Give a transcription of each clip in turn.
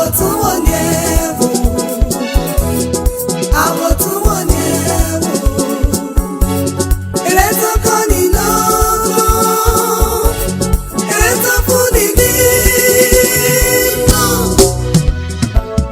Àwòtúnwò ni ẹ wò. Àwòtúnwò ni ẹ wò. Eré tó kọ́ni lọ́gbọ́n. Eré tó fúnni ní ìmọ̀.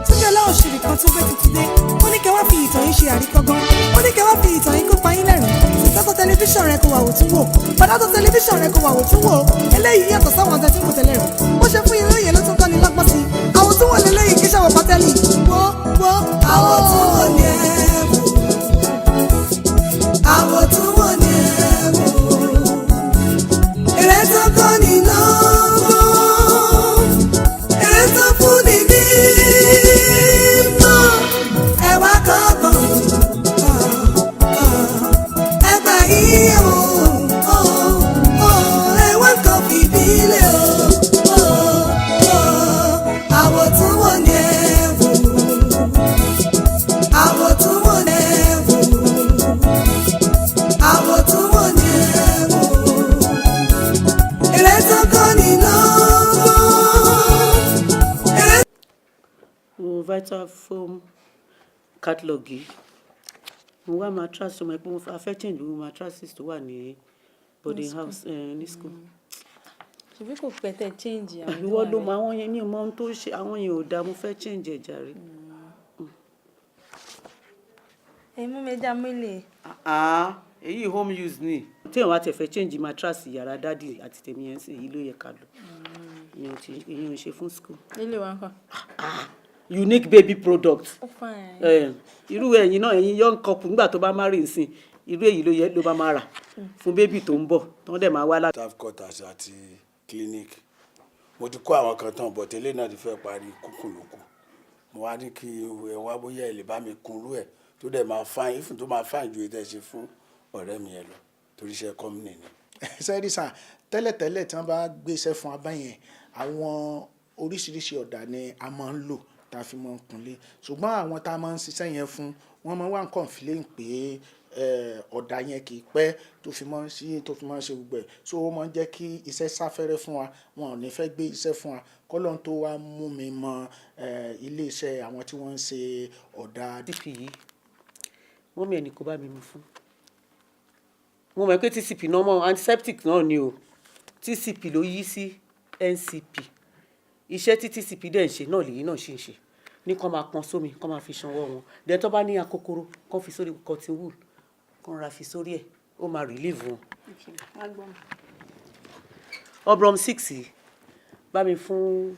Túnjí Ọláòṣìrì kan tún gbé tuntun dé. Ó ní kẹ́ wá fi ìtàn yín ṣe àríkọ́gbọ́n. Ó ní kẹ́ wá fi ìtàn yín kó pa yín lẹ́rìn. Sítátọ́ tẹlifíṣàn rẹ kó wà wò tún wò. Bàdátọ́ tẹlifíṣàn rẹ kó wà wò tún wò. Eléyìí yàtọ̀ sáwọn ọ̀tẹ̀ tí kò tẹ̀lé rẹ̀. Bó ṣe fún yín lóye ló tún kọ́ni lọ́gbọ́n sí i. Àwọn tún wò lélẹ́yìí kí sàwọn pátẹ́lì. Wo wo. Àwòtúnwò ni ẹ wò. Àwòtúnwò ni ẹ wò. Eré tó kọ́ni lọ́gbọ́n. Eré tó fúnni ní ìmọ̀. Ẹ wá kọ́gbọ́n. Ẹ gbà yí o. Ẹ wá kọ́ fìdílé o. Àwòtúnwò ni ẹ wò. Àwòtúnwò ni ẹ wò. Àwòtúnwò ni ẹ wò. Eré tó kọ́ni lọ́gbọ́n. Eré Wo Vitafoam catalog yìí. Mo wá mattress, ṣo mọ̀ pé mo fẹ́ change gbogbo mattresses tó wà ní boarding house, ní school. Ṣebí kò pẹ́ tẹ́ change àwọn tó Ìwọ wà ló níbẹ̀. mọ àwọn yẹn, mi ò mọ ohun tó ṣe àwọn yẹn ò dáa, mo fẹ́ change ẹ̀ jàre. Ẹ mú mi ẹja mílè. Ah, èyí home use ni. Tí èèyàn bá tiẹ̀ fẹ́ change mattress yàrá daddy àti tèmi yẹn sí, èyí ló yẹ ká lò. Ìyẹn ò ti, ìyẹn ò ṣe fún school. Ilé wa ńkọ́? Unique baby product. Ó fine. Irú ẹ̀yin náà, ẹ̀yin young couple, nígbà tó bá marry nsìn, irú èyí ló yẹ ló bá máa rà fún baby tó ń bọ̀, tó ń dẹ̀ máa wá láti. Staff quarters àti clinic, mo ti kó àwọn kan tán, but eléyìí náà ti fẹ́ parí kúkúlùkù. Mo wá ní kí ẹ wá bóyá ẹ lè bá mi kunrú ẹ̀ tó dẹ̀ máa fine, ifun tó máa fine ju èyí tẹ́ ṣe fún ọ̀rẹ́ mi yẹn lọ, torí iṣẹ́ company ni. Sẹ́rí sà, tẹ́lẹ̀tẹ́lẹ̀ tí wọ́n bá gbéṣẹ́ fún abá yẹn, àwọn oríṣiríṣi ọ̀dà ni a máa ń lò tá a fi máa ń kunlé, ṣùgbọ́n àwọn tá a máa ń ṣiṣẹ́ yẹn fún, wọ́n máa ń wá complain pé ọ̀dà yẹn kì í pẹ́ tó fi máa ń ṣí, tó fi máa ń ṣe gbogbo ẹ̀, so ó máa ń jẹ́ kí iṣẹ́ sáfẹ́rẹ́ fún wa. Wọn ò ní fẹ́ gbé iṣẹ́ fún wa kọ́lọ́n tó wá mú mi mọ ilé iṣẹ́ àwọn tí wọ́n ń ṣe ọ̀dà. TCP yìí, mummy ẹni kò bá mi mú fún mo mọ̀ pé TCP náà mọ́ antiseptic náà ni o. TCP ló yí sí NCP. Iṣẹ́ tí TCP dẹ̀ ń ṣe náà lèyí náà ṣì ń ṣe ní kán máa pọn sómi, kán máa fi ṣanwọ́ wọn. Dẹ̀ tó bá ní akókóró, kán fi sórí cotton wool, kán ra fi sórí ẹ̀, ó máa relieve wọn. Obrom 6 yìí, bá mi fún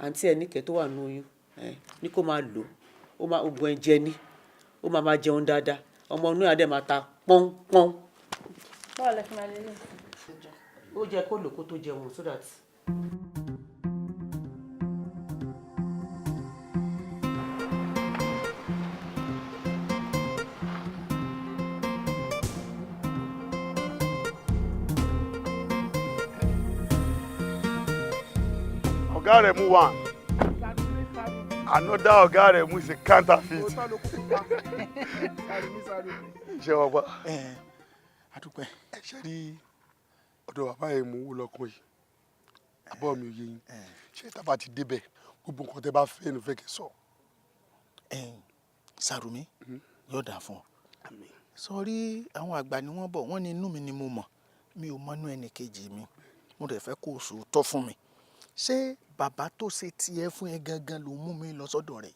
àǹtí ẹ níkẹ́ tó wà nínú oyún ní kó máa lò ó. Máa oògùn ẹ̀jẹ̀ ni, ó máa máa jẹun dáadáa, ọmọ inú ẹ̀ á dẹ̀ máa ta pọ́npọ́n. Báwo lẹ fi máa lélẹ̀? Ó jẹ́ kó lò kó tó jẹun so that. Ọ̀gá rẹ̀ mú one. Another ọ̀gá rẹ̀ mú is a counterfeit. Ṣé wọ́n pa? Adúpẹ́. Ẹ ṣe rí ọ̀dọ̀ bàbá yẹn mú wò lọ́kùn yìí. Àbọ̀ mi ò yé yín. Ṣé tá a bá ti débẹ̀, gbogbo nǹkan tẹ́ bá fẹ́ ní fẹ́ kẹ́ sọ. Sàrùmí, yóò dà fún ọ. Sọrí, àwọn àgbà ni wọ́n bọ̀, wọ́n ní inú mi ni mo mọ̀, mi ò mọnú ẹnì kejì mi. Mo dẹ̀ fẹ́ kó o sòótọ́ fún mi. Ṣé bàbá tó ṣe tiẹ̀ fún ẹ gangan ló mú mi lọ sọ́dọ̀ rẹ̀?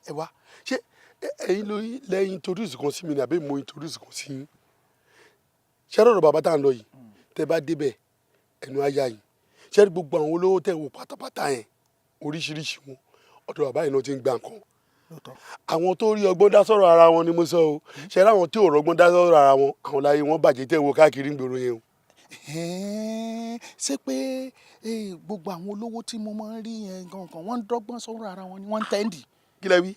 Ẹ wá, ṣé ẹ̀yin ló lẹ́yìn introduce kan sí mi ni àbí mo introduce kan sí yín? Ṣé lọ́dọ̀ bàbá tá à ń lọ yìí, tẹ́ bá débẹ̀, ẹnu á yá yín. Ṣé gbogbo àwọn olówó tẹ̀ wò pátápátá yẹn, oríṣiríṣi wọn, ọ̀dọ̀ bàbá yìí náà ti ń gba nǹkan. Àwọn tó rí ọgbọ́n dá sọ̀rọ̀ ara wọn ni mo sọ o. Ṣé láwọn tí ò rọgbọ́n dá sọ̀rọ̀ ara wọn, àwọn láyé wọn bàjẹ́ tẹ̀ wò káàkiri ń gbòòrò yẹn o. Ṣé pé gbogbo àwọn olówó tí mo máa ń rí yẹn gangan, wọ́n ń dọ́gbọ́n sọ̀rọ̀ ara wọn ni wọ́n ń tẹ́ǹdì? Kí lẹ wí?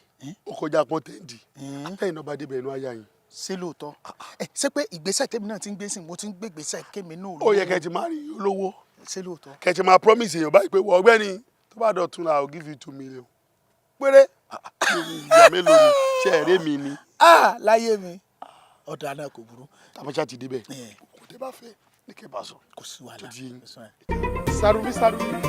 Ó kọjá pọ́n tẹ́ǹdì. Àtẹ̀yìn náà bá débẹ̀, ẹnu á yá yín. Ṣé lóòótọ́? Ẹ ṣé pé ìgbésẹ̀ tèmi náà ti ń gbé sí, mo ti ń gbé ìgbésẹ̀ kémi náà? Ó yẹ kẹ́ ti máa rí olówó. Ṣé lóòótọ́? Kẹ́ ti máa promise èèyàn báyìí pé wọ́n ọgbẹ́ni tó bá dọ̀tun la, I will give you 2 million péré. Ìyá mélòó ni ṣe ẹ̀rẹ́ mi ni? Ah, láyé mi, ọ̀dà náà kò burú. Tàbátà ti débẹ̀, kò tẹ́ bá fẹ́ ní kẹ́ bá sọ. Kò sí wàhálà. Tó di yín. Kò sí wàhálà. Sarumi, Sarumi.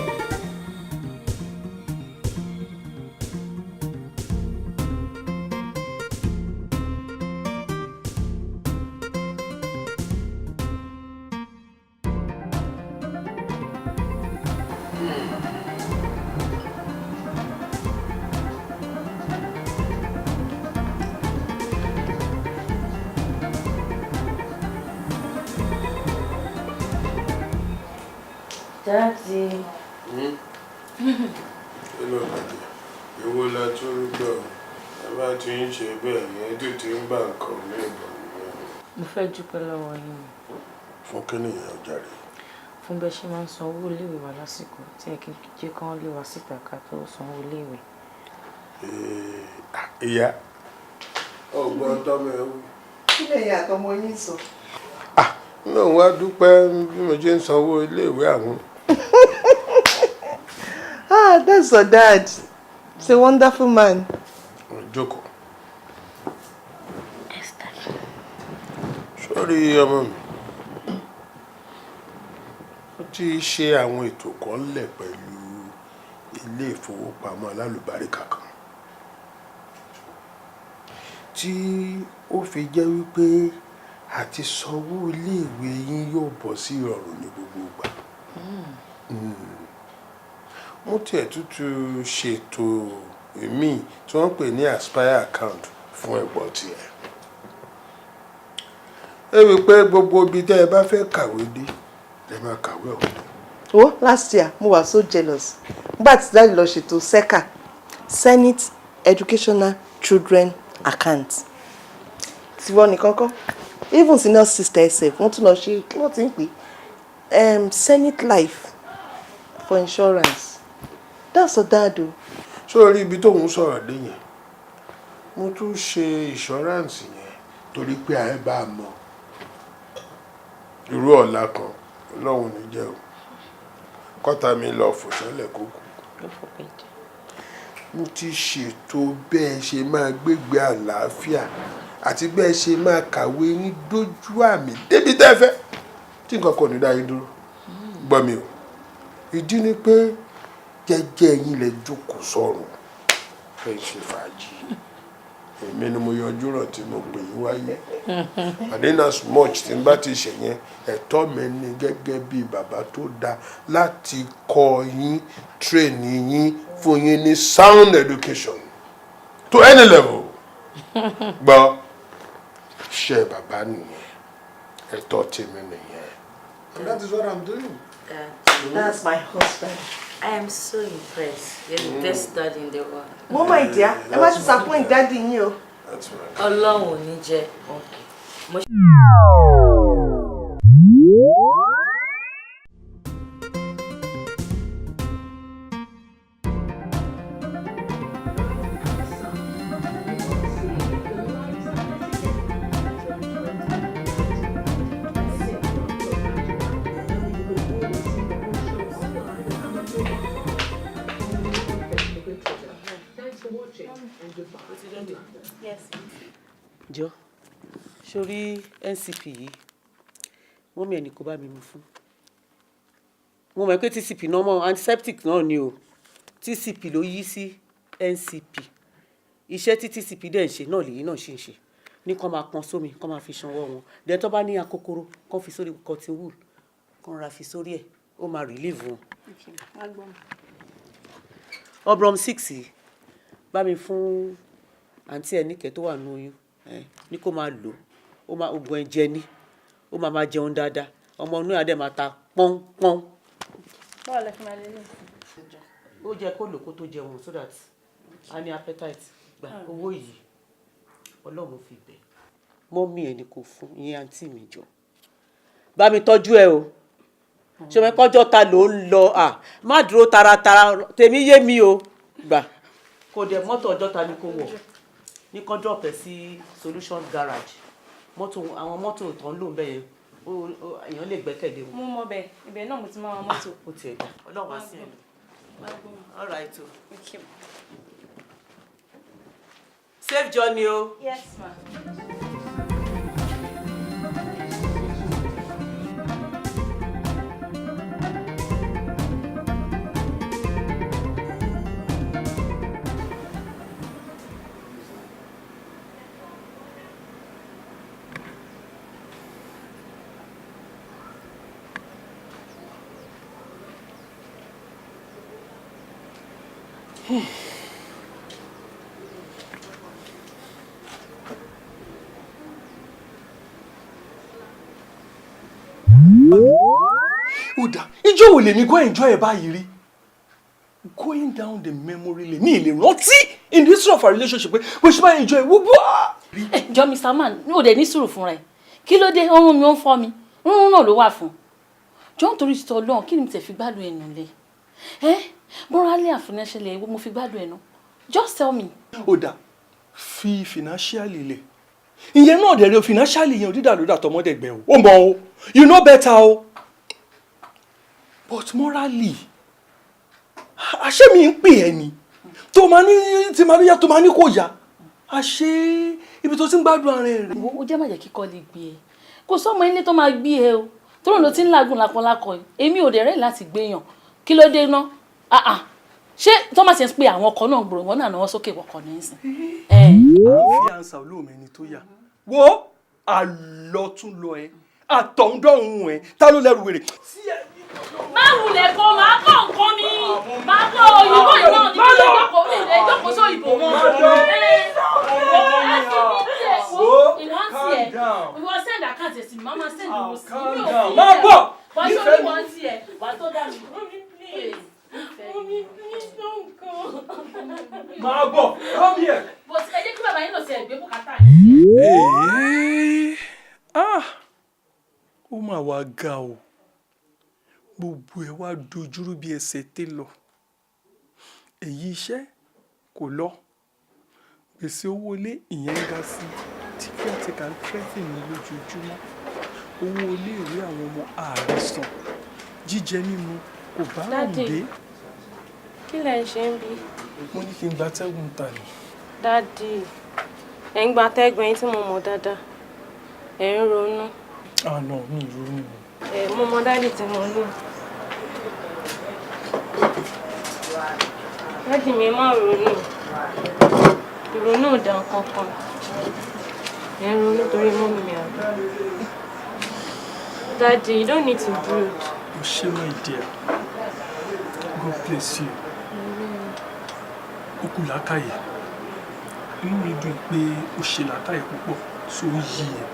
Daddy. Kí ló dé? Èwo la tún ń gbọ́? Ẹ bá ti ń ṣe bẹ́ẹ̀ yẹn tó ti ń bá nǹkan ní ìbọn nìyẹn. Mo fẹ́ dúpẹ́ lọ́wọ́ yín ni. Fún kí nìyẹn o jàre? Fún bẹ́ẹ̀ ṣe máa ń san owó iléèwé wa lásìkò tí ẹ kì í jẹ́ kán lé wa síta ká tó sanwó iléèwé. Ìyá, ọgbọ́n tọ́mọ ẹ wí. Kí lẹ̀yin àtọmọ yín sọ? Náà wá dúpẹ́ bí mo ṣe ń sanwó iléèwé àwọn. Ah, that's your dad. He's a wonderful man. Jókòó. Sórí ọmọ mi, ó ti ṣe àwọn ètò kan lẹ̀ pẹ̀lú ilé ìfowópamọ́ alálùbáríkà kan tí ó fi jẹ́ wípé àti sanwó iléèwé yín yóò bọ́ sí ìrọ̀rùn ní gbogbo ìgbà. Mo tiẹ̀ tútù ṣètò èmi tí wọ́n ń pè ní Aspire account fún ẹ̀gbọ́n tiẹ̀. Ẹ wí pé gbogbo ibi tẹ́ ẹ bá fẹ́ kàwé dé, ẹ máa kàwé ọ̀hún. Oh, last year mo wà so jealous. Nígbà tí daddy lọ ṣètò SECA, Senate Educational Children Account. Tiwọn nìkan kọ́. Even senior sister sef, wọ́n tún lọ ṣe kí wọ́n ti ń pè é, Senate Life for insurance. That's your dad o. Sórí ibi tóun sọ̀rọ̀ dé yẹn, mo tún ṣe insurance yẹn torí pé àyè bá a mọ̀ irú ọ̀la kan, Ọlọ́run ní jẹ́ o, kọ́ta mi lọ fò sọ́lẹ̀ kó kú. Mo ti ṣètò bẹ́ẹ̀ ṣe máa gbégbé àlàáfíà àti bẹ́ẹ̀ ṣe máa kàwé yín dójú àmì débi tẹ́ fẹ́, tí nǹkan kò ní dá yín dúró. Gbọ́ mi o, ìdí ni pé jẹ́jẹ́ yín lẹ jókòó sọ̀rùn fẹ́ ṣe fàájì. Èmi ni mo yọjú ràn tí mo pè yín wáyé, and in as much tí n bá ti ṣe yẹn, ẹ̀tọ́ mi ni gẹ́gẹ́ bí bàbá tó dáa láti kọ́ yín, train yín, fún yín ní sound education to any level. Gbọ́, ṣe bàbá nìyẹn, ẹ̀tọ́ tèmi nìyẹn. And that is what I'm doing. Dad, That's my husband. I am so impressed. You're the best dad in the world. Mo my dear, ẹ má disappoint daddy yín o. That's right. Ọlọ́run ò ní jẹ́. Mo Yes. Jọ, sórí NCP yìí, mummy ẹni kò bá mi mú fún. Mo mọ̀ pé TCP náà mọ́ antiseptic náà ni o. TCP ló yí sí NCP. Iṣẹ́ tí TCP dẹ̀ ń ṣe náà lèyí náà ṣì ń ṣe. Ní kán máa pọn sómi, kán máa fi ṣanwọ́ wọn. Dẹ̀ tó bá ní akókóró, kán fi sórí cotton wool, kán ra fi sórí ẹ̀, ó máa relieve wọn. Okay, wá gbọ́ mi. Obrom 6 yìí, bá mi fún àǹtí ẹ̀ níkẹ́ tó wà nínú oyún, ní kó máa lò ó, máa oògùn ẹ̀jẹ̀ ni, ó máa máa jẹun dáadáa, ọmọ inú ẹ̀ á dẹ̀ máa ta pọ́npọ́n. Báwo lẹ fi máa lélẹ̀? Ó jẹ́ kó lò kó tó jẹun so that a ní appetite. Gba owó yìí, Ọlọ́run fi bẹ̀. Mummy ẹ̀ ni kò fún ìyẹn àǹtí mi jọ. Bá mi tọ́jú ẹ o. Ṣé o mọ̀ pé ọjọ́ ta ló ń lọ? À má dúró taratara, tèmi yé mi o. Gbà. Kò dẹ̀ mọ́tò ọjọ́ ta ni kò wọ̀. Ní kán drop ẹ sí Solution Garage. Mọ́tò, àwọn mọ́tò tó ń lò ń bẹ̀ yẹn, èèyàn lè gbẹ́kẹ̀lé wọn. Mo mọ bẹ́ẹ̀, ibẹ̀ náà mo ti máa wa mọ́tò. Ó tiẹ̀ dá. Ọlọ́run á sí ẹ lọ. Wá gbọ́ mi. All right o. Okay. Safe journey o. Yes, ma. Ó dà, Ijó wo lèmi go enjoy ẹ báyìí rí? Going down the memory lane, mi ì lè rántí in the history of our relationship pé bó ṣe máa enjoy gbogbo. Ẹ jọ, Mr. Man, ní òde ní sùúrù fúnra ẹ. Kí ló dé? Ọrùn mi ó ń fọ́ mi, rúnrún náà ló wà fún. Jọ, nítorí títọ́ Ọlọ́run, kí ni mo tẹ̀ fi gbádùn ẹnu lé ẹ? Morally and financially, mo fi gbádùn ẹnu? Just tell me. Ó dà, fi financially lẹ̀. Ìyẹn náà dẹ̀rẹ̀, financially yẹn ò dídà ló dà tọmọdẹ̀gbẹ̀ o. Ó mọ̀ o, you know better o. But morally, àṣé mi ń pè ẹ́ ni tó máa ní tí máa ní yá, tó máa ní kò yá, àṣé ibi tó ti ń gbádùn ara ẹ̀ rẹ̀. Wo, ó jẹ́ má jẹ́ kíkọ́ lè gbé ẹ. Kò sọ́mọ ilé tó máa gbé ẹ o, tó ló ti ń làágùn lákọlákọ yìí. Èmi ò dẹ̀ rẹ́ láti gbéyàn. Kí ló dé ná? Ah ah, ṣé tó máa ṣe ń pe àwọn ọkọ náà gbòòrò wọn náà náwó sókè wọkọ̀ ní ìsìn? À ń fi àǹsà olóòmọ ẹni tó yà wo àlọ́tún lọ ẹ, àtọ̀húndọ̀hún ẹ, ta ló lẹ́rù wèrè. Má wulẹ̀ kó máa kọ́ nǹkan mi, máa kọ́ òyìnbó yìí náà ní kí lè jókòó, mi lè jókòó sóyìnbó mọ́. Ìwọ ń tiẹ̀, ìwọ send account ẹ̀sìn mi, máa send owó sí mi ò fi Máa bọ̀. Wọ́n ṣe orí wọn tiẹ̀, wà á tó dà mí. Mommy, please don't go. Máa bọ̀, come here. But ẹ jẹ́ kí bàbá yín lọ sí ẹ̀gbẹ́ bùkátà yín. Ee, ah, ó mà wá ga o. Gbogbo ẹ wá dojúrú bí ẹsẹ̀ télọ̀. Èyí iṣẹ́ kò lọ, gbèsè owó ilé ìyẹn ń ga sí, tí caretaker ń threaten mi lójoojúmọ́, owó ilé ìwé àwọn ọmọ ààrẹ san, jíjẹ mímu kò bá rùn Daddy. dé. Kí lẹ̀ ń ṣe ń bí? Mo ní kí n gba tẹ́gùn ta ni. Daddy, ẹ̀ ń gba atẹ́gùn, ẹ̀yin tí mo mọ̀ dáadáa. Ẹ̀ ń ronú. Àná mi ì ronú. Ẹ̀ mo mọ daddy tí mo ní. Daddy mi, má ronú. Ìrònú ò dá kankan. Ẹ̀ ń ronú torí mummy mi àbí? Daddy, you don't need to brood. O ṣé, my dear, God bless you. Ó kù làákàyè. Inú mi dùn pé ó ṣe làákàyè púpọ̀. So ó yí ẹ,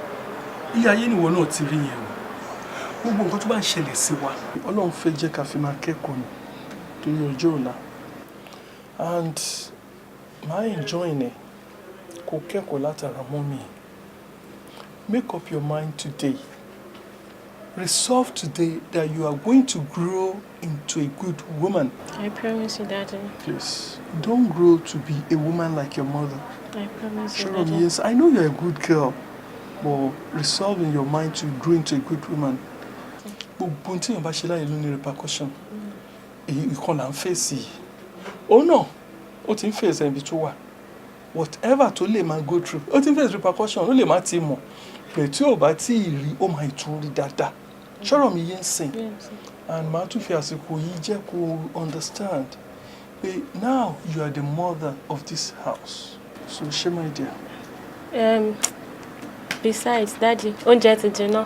ilé ayé nìwọ náà ti rí yẹn o. Gbogbo nǹkan tó bá ń ṣẹlẹ̀ sí wa, Ọlọ́run fẹ́ jẹ́ ká fi máa kẹ́kọ̀ọ́ ni torí ọjọ́ ọ̀la. And máa enjoy ẹ̀ kó kẹ́kọ̀ọ́ látara mummy. Make up your mind today. Resolve today that you are going to grow into a good woman. I promise you, Daddy. Please, don't grow to be a woman like your mother. I promise you, Sure, Daddy. yes, I know you're a good girl, but resolve in your mind to grow into a good woman. Gbogbo ohun tí èèyàn bá ṣe láyé ló ní repercussion. Èyí ìkan là ń fèsì yìí. Òun náà, ó ti ń fèsì ibi tó wà. Whatever tó lè máa go through, ó ti ń fèsì repercussion, ó lè má ti mọ̀. Pẹ̀ tí ò bá tí ì rí, ó máa tún rí dáadáa. Ṣọ́rọ̀ mi yé ń sìn? And màá tún fi àsìkò yìí jẹ́ kó understand pé now you are the mother of this house. So ṣé, my dear. Besides, Daddy, oúnjẹ ti jiná.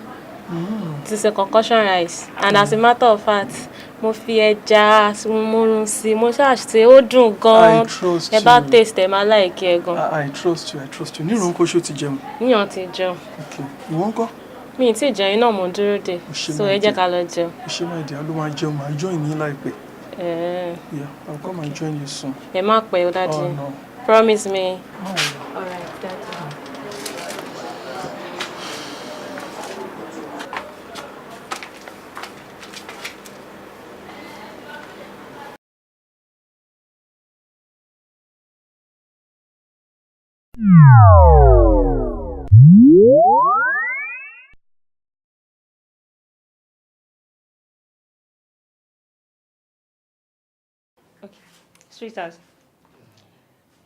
Ti ṣe concoction rice, and as a matter of fact, mo fi ẹja múrun sí, mo ṣáà ṣe, ó dùn gan. I trust Ẹ bá you. taste ẹ, máa like ẹ gan. I trust you, I trust you. Nírun kó ṣó ti jẹun? Níyàn ti jẹun. Okay. Ìwọ ńkọ́? Mi ì tí ì jẹun, iná mo ń dúró dè. Ṣé, So my ẹ jẹ́ dear. ká lọ jẹun. Ṣé, my dear, ló máa jẹun, máa join yín láìpẹ́. Eh, Yeah, I'll come and join you soon. Ẹ má pẹ́ o, Daddy. Oh, no. Promise me. No. All right, Daddy. Sweetheart,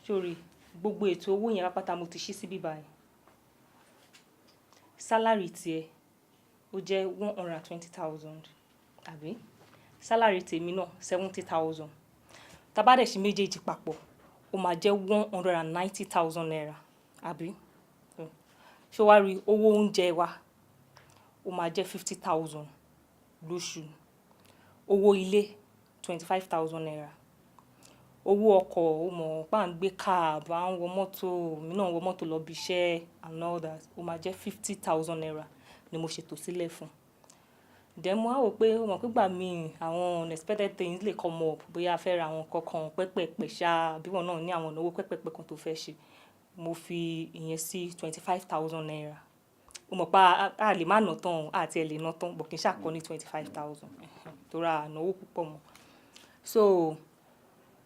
sorry, gbogbo ètò owó yẹn pápátá mo ti ṣí síbí báyìí. Salary tiẹ̀ ó jẹ́ 120,000, àbí? Salary tèmi náà 70,000. Tá bá dẹ̀ ṣe méjèèjì papọ̀, ó máa jẹ́ ₦190,000, àbí? Ṣé wàá rí owó oúnjẹ wa, ó máa jẹ́ 50,000 lóṣù. Owó ilé ₦25,000. Owó ọkọ̀, ó mọ̀ pé à ń gbé cab, à ń wọ mọ́tò, èmi náà ń wọ mọ́tò lọ ibi iṣẹ́ and all that, ó máa jẹ́ ₦50,000 ni mo ṣètò sílẹ̀ fún. Then mo wá wò pé o mọ̀ pé ìgbà míì àwọn unexpected things lè come up, bóyá a fẹ́ ra àwọn nǹkan kan pẹpẹ̀pẹ̀ ṣá, àbí ìwọ náà ní àwọn ìnáwó pẹpẹ̀pẹ̀ kan tó fẹ́ ṣe. Mo fi ìyẹn sí ₦25,000. O mọ̀ pé a lè má ná tán o, a ti ẹ lè ná tán, but kí n ṣà kọ́ ní 25,000 torí a náwó púpọ̀ mọ́. So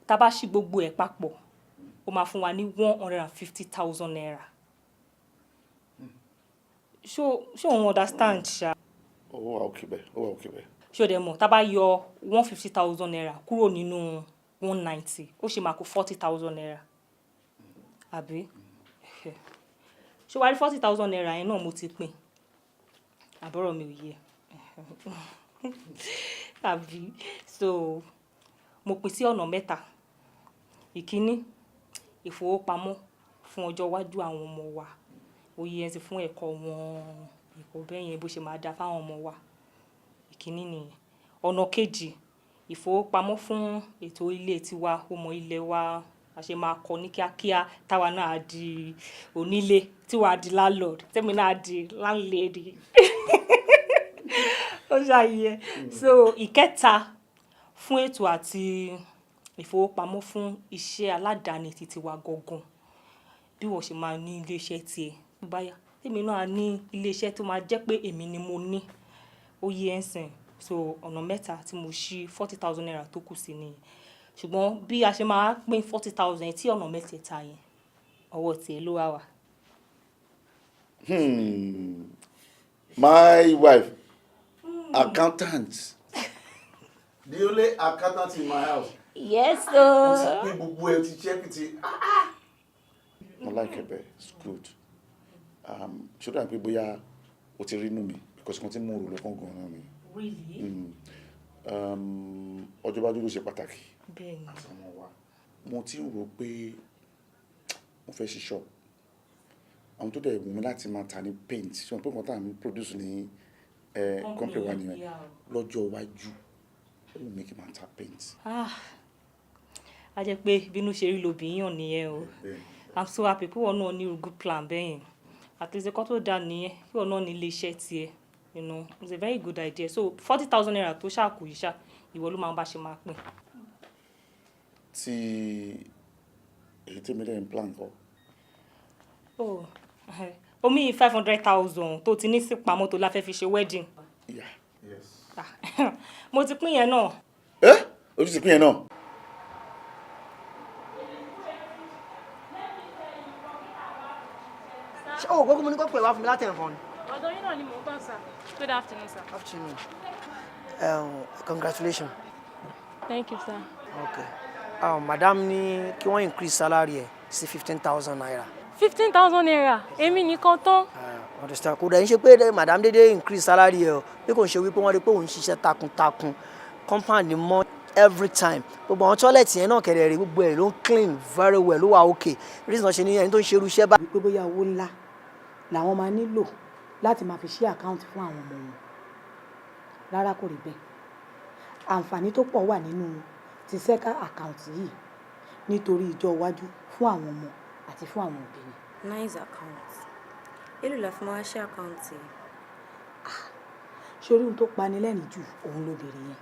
tá bá ṣí gbogbo ẹ̀ papọ̀, ó máa fún wa ní ₦150,000. Ṣé òun understand ṣá? Ó wà okay bẹ́ẹ̀, ó wà okay bẹ́ẹ̀. Ṣé o dẹ̀ mọ̀, tá bá yọ ₦150,000 kúrò nínú 190, ó ṣì máa kó ₦40,000. Àbí? Ṣé o wá rí ₦40,000 yẹn náà, mo ti pín. Àbí ọ̀rọ̀ mi ò yé ẹ? Àbí? So mo pín sí ọ̀nà mẹ́ta. Ìkíní, ìfowópamọ́ fún ọjọ́ iwájú àwọn ọmọ wa. Ó yẹ sí fún ẹ̀kọ́ wọn, ẹ̀kọ́ bẹ́ẹ̀ yẹn bó ṣe máa dá fún àwọn ọmọ wa. Ìkíní nìyẹn. Ọ̀nà kejì, ìfowópamọ́ fún ètò ilé tiwa, ọmọ ilé wa, a ṣe máa kọ́ ní kíákíá, táwa náà á di onílé, tí wà á di landlord, tèmi náà á di landlady. Ó ṣàyẹ. So ìkẹta, fún ètò àti ìfowópamọ́ fún iṣẹ́ aládàáni titi wa gangan. Bí wọ́n ṣe máa ní ilé iṣẹ́ tí ẹ bá yá, tèmi náà á ní ilé iṣẹ́ tó máa jẹ́ pé èmi ni mo ní. Ó yé ẹ ń sìn. So ọ̀nà mẹ́ta tí mo ṣí ₦40,000 tó kù sí nìyẹn. Ṣùgbọ́n bí a ṣe máa pín 40,000 tí ọ̀nà mẹ́tẹ̀ẹ̀ta yẹn, ọwọ́ tí ẹ ló wà wà. My wife, accountant. The only accountant in my house. Yes Mo o. ti pín gbogbo ẹ ti check ti. Mo like ẹ bẹ́ẹ̀, it's good. Ṣé ó dà pé bóyá o ti rí inú mi because kan tí mo rò lọ́kàn gan-an ni. Really? Ọjọ́ iwájú ló ṣe pàtàkì. Bẹ́ẹ̀ni. Àtàwọn wa. Mo ti ń rò pé mo fẹ́ ṣí shop. Àwọn tó dẹ̀ wù mí láti máa ta ní paint. Ṣé o mọ̀ pé nǹkan tí à ń produce ní company wa nìyẹn. Lọ́jọ́ iwájú, ó wù mí kí n máa ta paint. Ah, a jẹ́ pé bínú ṣe rí lobì yàn nìyẹn o. I'm so happy pé ìwọ náà ní good plan bẹ́yẹn. At least ẹ̀kọ́ tó dáa nìyẹn, kí ìwọ náà ní ilé iṣẹ́ tiẹ̀. It's a very good idea. So ₦40,000 tó ṣà kù yìí ṣá, ìwọ ló máa bá ṣe máa pín. Tí èyí tí mi dẹ̀ ń plan kọ́. Oh, omi 500,000 tó ti ní sí pamọ́ tó la fẹ́ fi ṣe wedding. Yeah. Yes. Ah, mo ti pín yẹn náà. Ẹ́, o ti pín yẹn náà. Ṣé o gbogbo mo ní kó pè wá fún mi láti ẹ̀fọn ni. Ọ̀dọ̀ yín náà ni mò ń bọ̀, sir. Good afternoon, sir. Afternoon. Congratulations. Thank you, sir. Okay. Madam ní kí wọ́n increase salary ẹ̀ sí ₦15,000. ₦15,000, èmi nìkan tán? Understand, kò dẹ̀ ń ṣe pé madam dédé increase salary ẹ̀ o, bí kò ń ṣe wípé wọ́n rí pé òun ń ṣiṣẹ́ takuntakun, compound mọ́ every time, gbogbo àwọn toilet yẹn náà kẹ̀rẹ̀ rí, gbogbo ẹ̀ ló ń clean very well, ló wà okay. Reason ṣe ní ẹni tó ń ṣerú iṣẹ́ bá. Wípé bóyá owó ńlá làwọn máa nílò láti máa fi ṣí account fún àwọn ọmọ wọn, rárá, kò rí bẹ́ẹ̀. Àǹfààní tó pọ̀ wà nínú ti Zeka account yìí nítorí ìjọ iwájú fún àwọn ọmọ àti fún àwọn òbí ni. Nice account. Èló la fi máa ṣe account yìí? Sórí ohun tó pani lẹ́rìn jù, òun lóbìnrin yẹn.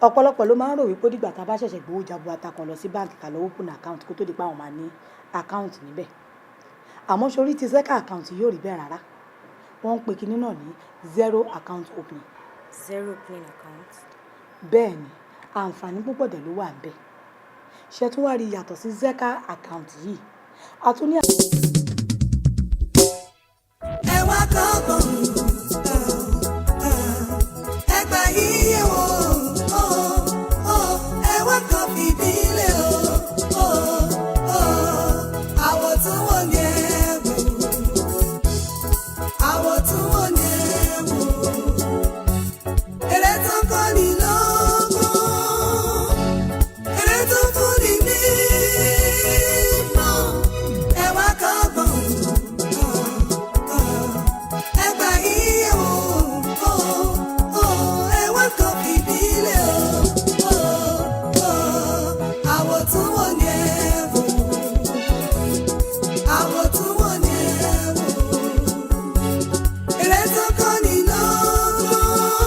Ọ̀pọ̀lọpọ̀ ló máa ń rò wípé dìgbà tá a bá ṣẹ̀ṣẹ̀ gbowó jaburata kan lọ sí báǹkì ká lọ open account kó tó di pé àwọn máa ní account níbẹ̀. Àmọ́ sórí ti Zeka account yóò rí bẹ́ẹ̀ rárá. Wọ́n ń pe kinní náà ní zero account opening. Zero opening account. Bẹ́ẹ̀ ni, àǹfààní púpọ̀ dẹ̀ ló wà ń bẹ̀. Ṣe tún wá rí, yàtọ̀ sí Zeka account yìí, a tún ní. Ẹ wá kọ́gbọ́n, ẹ gbà yíyẹ wò ó, ẹ wá kàn fìdílé o, àwọ̀ tún wò ní ẹ wò, àwọ̀ tún wò ní ẹ wò, eré tó kọ́ ni lọ́gbọ́n, eré tó fún ni ní ìmọ̀, ẹ wá kọ́gbọ́n, ẹ gbà yíyẹ wò ó, ẹ wá kàn fìdílé o, àwọ̀ tún wò ní ẹ wò, àwọ̀ tún wò ní ẹ wò, eré tó kọ́ ni lọ́gbọ́n.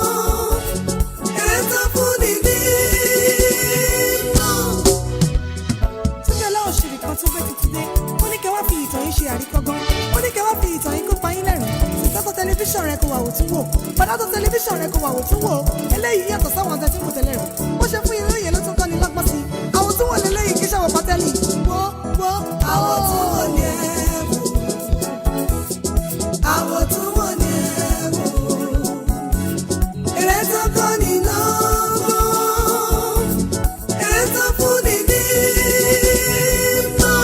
wò tún wò. Bàdá tó tẹlifíṣàn rẹ kó wà wò tún wò. Eléyìí yàtọ̀ sáwọn àti ẹtí wò tẹ́lẹ̀ rẹ̀. Ó ṣe fún yín lóye ló tún kọ́ni lọ́gbọ́n sí i. Àwọn tún wò lélẹ́yìí kí sàwọn pátẹ́lì. Wo wo Àwọn tún wò ní ẹ wò. Àwọn tún wò ní ẹ wò. Eré tó kọ́ni lọ́gbọ́n. Eré tó fúnni ní ìmọ̀.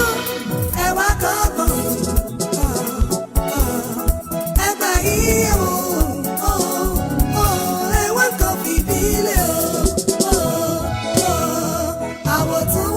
Ẹ wá kọ́gbọ́n. Ẹ gbà yí o. Ẹ wá kọ́ fìdílé o. Àwọn tún